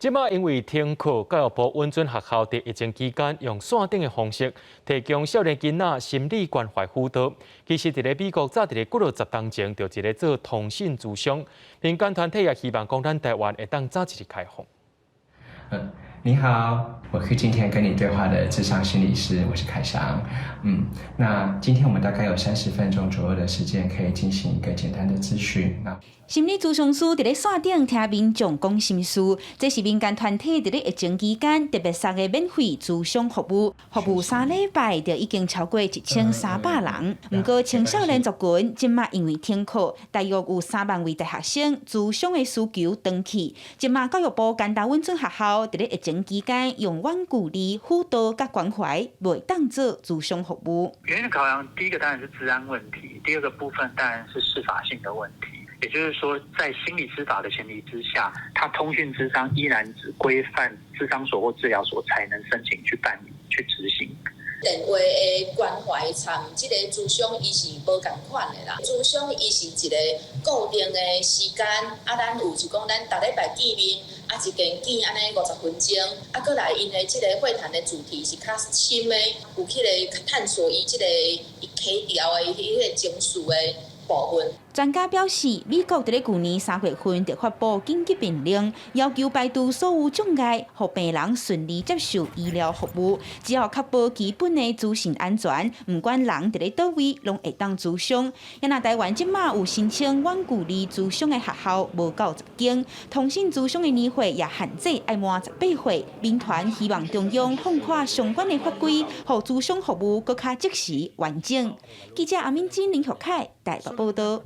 這馬因為停課，教育部允准學校佇疫情期間用線頂的方式提供少年囡仔心理關懷輔導。其實，佇咧美國早佇咧幾落十冬前就一个做通訊諮商，民間團體也希望講咱台灣會當早一日開放。嗯，你好，我是今天跟你對話的諮商心理師，我是凱翔。那今天我們大概有30分鐘左右的時間，可以進行一個簡單的諮詢。那心理諮商師佇咧線頂聽民眾講心事，這是民間團體佇咧疫情期間特別送的免費諮商服務，服務3禮拜就已經超過1300人。毋過青少年族群這馬因為停課，大約有3萬位大學生諮商的需求斷去。這馬教育部干焦允准學校佇咧疫情期間用遠距離輔導佮關懷，袂當做諮商服務。原因的考量，第一個當然是資安問題，第二個部分當然是適法性的問題。也就是說，在心理師法的前提之下，他通訊諮商依然只規範諮商所或治療所才能申請去辦理、去執行。電話的關懷參這个諮商，伊是無仝款的啦。諮商伊是一個固定的時間，啊，咱有就講咱逐禮拜見面，啊，一間見按呢50分鐘，啊，閣來𪜶的這个會談的主題是較深的，有彼个探索伊這个伊起調的彼个情緒的部分。專家表示，美國佇咧舊年3月份就發布緊急命令，要求排除所有障礙，予病人順利接受醫療服務。只要確保基本的資訊安全，毋管人佇咧佗位，攏會當諮商。若台灣這馬有申請遠距離諮商的學校無夠10間，通訊諮商的年歲也限制愛滿18歲。民團希望中央放寬相關的法規，予諮商服務閣較及時完整。記者阿敏金林學凱台北報道。